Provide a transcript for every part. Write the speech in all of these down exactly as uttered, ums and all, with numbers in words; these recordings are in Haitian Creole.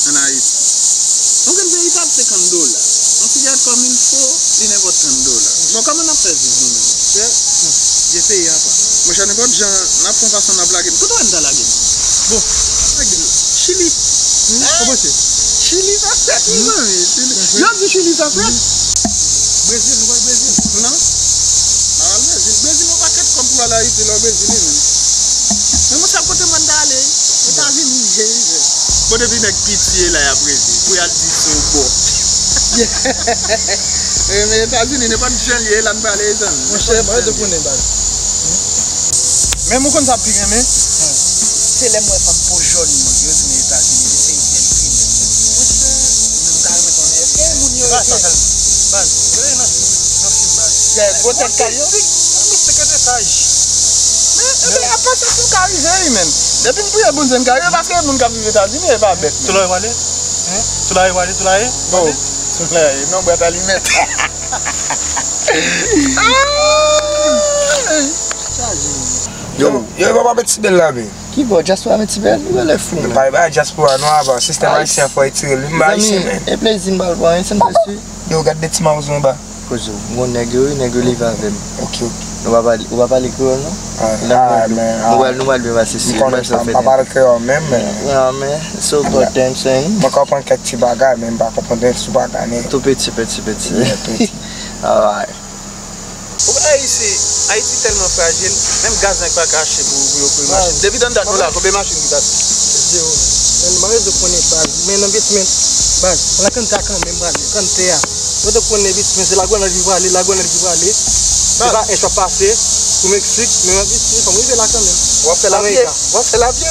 Ann Ayiti. Yon grenn peyi t ap senkant dola. Yon sigarèt kòm il fo, li nenpòt trant dola. Bon, kòman n ap fè viv nou menm? Frè, gen peyi apa. Monchè, nenpòt jan, n ap fè yon fason n ap lage l. Kote w wè n ta lage l? Bon, lage l. Chili. Hmm? Ou panse? Chili sa frèt, mezanmi. Chili. Yo di Chili sa frèt. Brezil, nou pral Brezil? Non. N a pral Brezil. Brezil, yon pakèt kòb pou al Ayiti, lè w Brezil, wi, menm. Men mwen, sa kote mwen ta ale? Etazini, Jezi. Bon, depi nèg piti, e la y ap rete. Pou y al di se w bò. Eh, men Etazini, nenpòt jan l ye, e la n prale, mezanmi. Monchè, mwen te konnen, baz. Men ou konn sa pi renmen? Se lè m wè fanm po jòn yo, yo di m Etazini, li se yon bèl fimèl. Monchè, mwen ta renmen konnen, èske moun yo rete? Baz, baz, rete nan fim, nan fim, baz. Gwo tèt kay yo? Mistik, mistik, rete saj. Men, men, apa sa tou ka rive, wi, menm. Depi m priye pou m se m ka rive, paske moun k ap viv Etazini, e pa bèt, menm. Tou la e wale? Hein? Tou la e wale, tou la e? Bon, tou la e. Non, bwèt alimèt. Yo, yo, yo, papa met ti bèl la, men. Ki bò? Dyaspora met ti bèl? Nou rele fou, men. Pa, pa dyaspora, non, apa. Sistèm ayisyen, fò retire l. Li m ba ayisyen, men. E plezi m ba l pou ayisyen, se si. Yo, gad de ti mawozo anba. Kozo, bon, nèg yo, wi, nèg yo leve avè m. Ok, ok. Nou pa pale, ou pa pale kreyòl, non? Ah, men, nou pral, nou pral byen pase si. M konnen sa, m pa pale kreyòl menm, men. Yeah, man. So, but damn saying. Mwen konprann kèk ti bagay, men m pa konprann tout bagay, men. Tou piti, piti, piti. Yeah, piti. Alright. Ou wè Ayiti, Ayiti tèlman frajil, menm gaz nèg pa ka achte pou, pou yo kouye machin. Depi anndan nou la, konbyen machin ki pase? Zewo. Men nou pa bezwen konnen baz, men nan basement, baz, lakannte a kanmenm prale, lakannte a. Mwen te konnen basement, se la grenad ki prale, la grenad ki prale. Se pa ech w ap pase pou Meksik, men nan basement, fò m rive la kanmenm. W ap fè lapye. W ap fè lapye.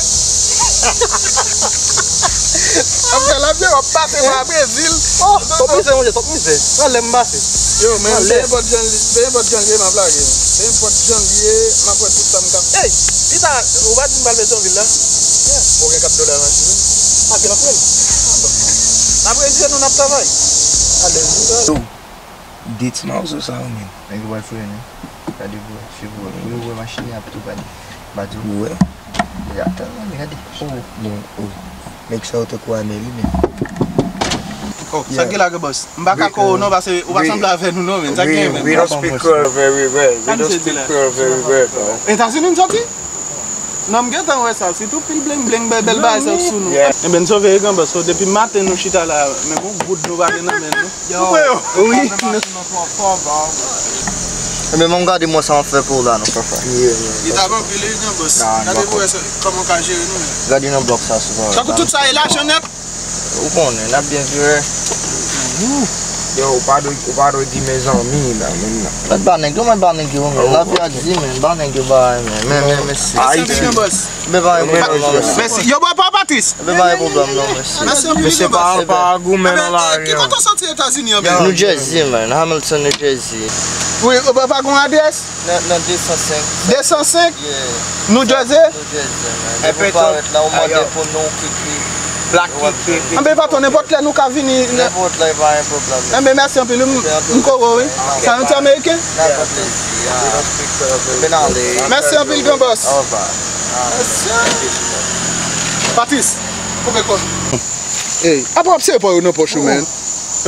W ap fè lapye, w ap pase pa Brezil. Oh, twòp mizè, monchè, twòp mizè. Pral lè m pase. Yo, men, nenpòt jan li, nenpòt jan li ye, m ap lage. Nenpòt jan li ye, m ap wè tout sa m ka. Ey, pita, ou pa di m pral Petyonvil la? Yeah. Ou gen kat dola nan chèch, wi. Ap gen anpil. N ap reziye nou, n ap travay. Alèz. Yo, de ti mawozo sa yo, men. Nèg yo pral frennen. Gade pou wè, suiv pou wè. Pou yo wè machin li ap tou pale. M pa di w. Ou wè? Gade, oh, bon, oh. Nèg sa yo tankou Anèl, wi, men. Oh, sa k gen la, gran bòs? M pa ka ko non, paske ou pa sanble avè nou, non, men. Sa k gen, men? We don't speak Creole very well. We don't speak Creole very well, bro. Etazini n soti? Non, m gentan wè sa. Sitou pil bling bling, bèl, bèl bagay sa sou nou. Yeah. Enben, n sove, gran bòs. So, depi maten nou chita la, menm yon goud nou pa gen nan men nou. Yo, wi. Enben, mwen gade mwen sa m ap fè pou ou la, non, frè, frè. Li t ap anpil, wi, gran bòs. Gade pou wè sa, kòman w ka jere nou, men. Gade nan blòk sa, souvan. Tankou tout sa e lajan nèt. Ou konnen, n ap byen jere. Yo, ou pa dwe, ou pa dwe di mezanmi la, menm nan. Mèt ba nèg yo, mèt ba nèg yo, men. Lavi a di, men, ba nèg yo bagay, men. Men, men, mèsi. Mèsi anpil, gran bòs. Enben, pa gen pwoblèm, non, mèsi. Mèsi. Yo, bò pa Patris. Enben, pa gen pwoblèm, non, mèsi. Mèsi anpil, gran bòs. Mesye pa, pa gou, men, nan lari. Ki kote w soti Etazini an, men? New Jersey, man. Hamilton, New Jersey. Wi, ou pa, pa gen adrès? Nan, nan de san senk. De san senk? Yeah. New Jersey? New Jersey, man. Depi w parèt la, ou mande pou non, Kiki. Black Kiki. Anben, patwon, nenpòt lè nou ka vini. Nenpòt lè, pa gen pwoblèm. Enben, mèsi anpil, wi. M, m kore w, wi. Sa yon ti ameriken? Sa fè plezi, ah. Enben, ale. Mèsi anpil, gran bòs. Au revoir. Patris, koupe kò. Ey, apa w ap sere pa w yo nan pòch ou, men?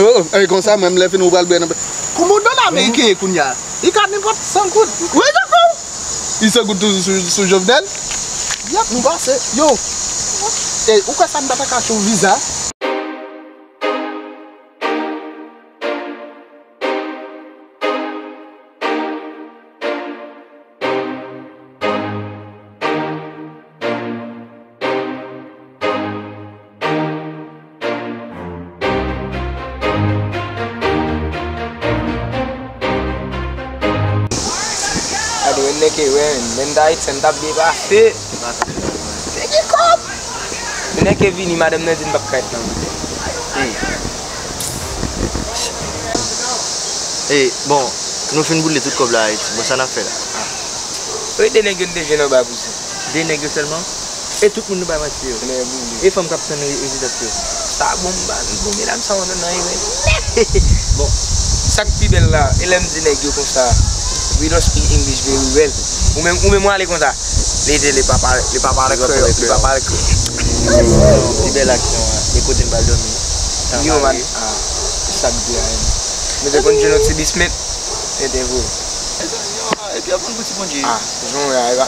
Oh, oh, ey, konsa, menm lè fini, ou pral bwè nan. Kòman dola ameriken ye kounye a? Li ka nenpòt san goud. Wi, dakò. Li san goud toujou sou, sou Jovenel. Yap, nou pase. Yo. Ey, ou kwè sa m ta ka achte yon viza? Gade, men nèg ke wè, men ta Ayisyen, m t ap byen pase. Te gen kòb. Men nèg ke vini, madanm nan di m p ap ka ret nan goute. Ey. Ey, bon, nou fin boule tout kòb la Ayiti. Bon, sa n ap fè la? Wi, de nèg yo n te jwenn anba bouzen. De nèg yo sèlman? E tout moun nou bay manti yo. E fanm k ap tann re-, rezidans yo. Sa bon, m pa, bon, medam sa yo nan, nan erè nèt. Bon, sa k pi bèl la, e lè m di nèg yo konsa, "We don't speak English very well." Ou menm, ou menm w ale konsa. Li di li pa pale, li pa pale kreyòl, li pa pale kreyòl. Pi bèl aksyon an. E kote n pral dòmi? Yo, man. Ah, se sa k di a, hein. Nou te konn jwenn yon ti bismit, nou te voye. Mezanmi, yo, epi yo konn fouti Bondye. Ah, jan w wè a, e pa.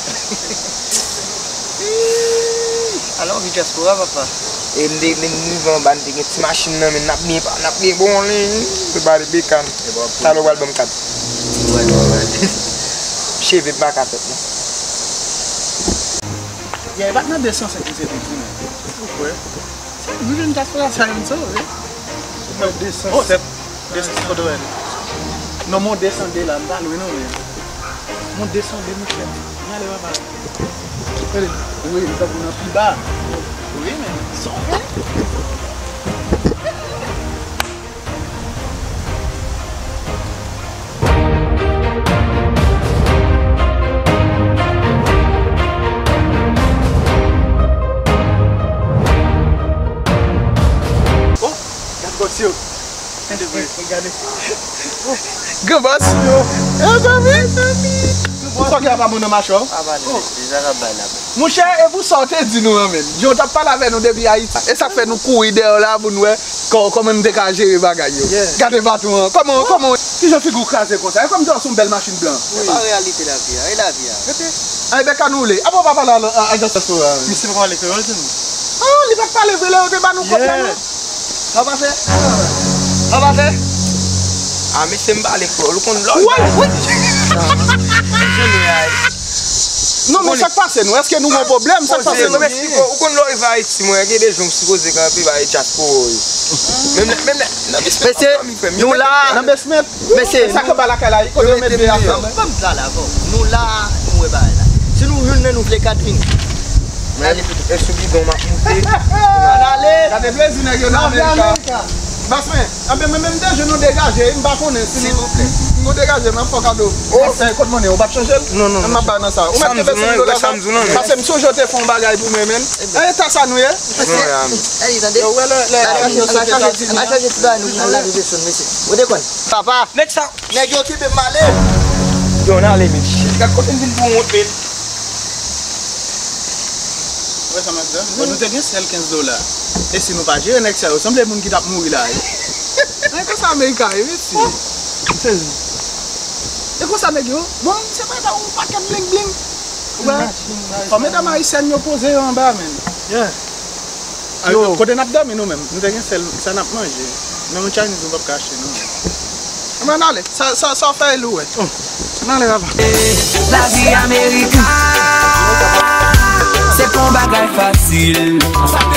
Ih, ala anvi dyaspora, papa. E m te, m rive anba, n te gen ti machin nan, men n ap byen, n ap byen bon, li. Se pa de bekàn. Talè w pral ban m kat. Cheve m pa ka fèt, non. Yè, e pa t nan de san senk misye te di, non. Ou kwè? Se nou jwenn dyaspora sa yo, m sove. Mwen de san sèt, de san, kote w wè li? Non, mwen de san de la, m pa lwen non, men. Mwen de san de, monchè. Mwen ale papa. Gade, ou wè li tankou nan pi ba. Wi, men sa w fè? Oh, gad bòs yo. Gade. Grann bòs. Eh, zanmi. Sa w gen apa moun nan mache w? Apa nou deja n ap bay la. Monchè, e pou sa w te di nou an, menn. Yo t ap pale avè nou depi Ayiti. E sa k fè nou kouri dèyè w la pou n wè kò-, kòman n te ka jere bagay yo. Yeah. Gade patwon an. Kòman, kòman? Kijan figi w kraze konsa? E kòmsi w sou yon bèl machin blan. Se pa reyalite lavi a. E lavi a. Rete. Ay, bèk a nou le. Apa w pa pale a, a, a dyaspora a? Misye pa pale kreyòl, se nou. Ah, li pa t pale vre lè yo te ba nou kòb la, non? Sa w pa fè? Sa w pa fè? Ah, mesye, m pale kreyòl. Ou konn lò. Wi, wi. Mesye, nou ay. Non, men sa k pase nou? Èske nou gen pwoblèm? Sa k pase nou? Ou konn lè w rive Ayiti, mwen, gen de jan w sipoze kanpe bay dyaspora yo. Menm lè, menm lè, nan basement, mesye, nou la. Nan basement? Mesye, sa k anba lakay la, kote yo met vye a? Ban m pale avè w. Nou la, nou wè bagay la. Si nou youn nan nou vle Catherine. Mwen, e sou bidon m ap moute. Ann ale. Gade plezi nèg yo nan Amerika. Basement. Anben, mwen menm deje nou degaje, m pa konnen si nou, nou degaje, men fò kado. Oh. Sa, kot monnen, ou p ap chanje l? Non, non, non. M ap bay nan sa. Ou mèt kenbe sou nimewo la, pase m sonje w te fè yon bagay pou mwen, menn. Nan eta sa nou ye? Yo, wè lè, lè, lè, nou sou eta. Al chanje ti bagay nou, al lave veso n, mesye. Ou te konn? Papa. Nèg sa. Nèg yo kite m ale. Yo, n ale, mesye. Gad kote n vin pou wont, menn. Wè sa m ap di a? Bon, nou te gen sèl kenz dola. E si nou pa jere nèg sa yo, sanble moun ki t ap mouri la, wi. Ay, konsa Amerika ye, mesye. M sezi. E konsa nèg yo, bon, se pa yon pakèt bling bling. Ou wè? Fò medam ayisyèn yo poze yo anba, menn. Yeah. Yo. Kote n ap dòmi nou menm? Nou te gen sèl, sa n ap manje. Menm yon Chinese nou p ap ka achte, non. Ann ale. Sa, sa, sa w fè e lou, wè. Ann ale, papa. Lavi Amerika, se pa yon bagay fasil.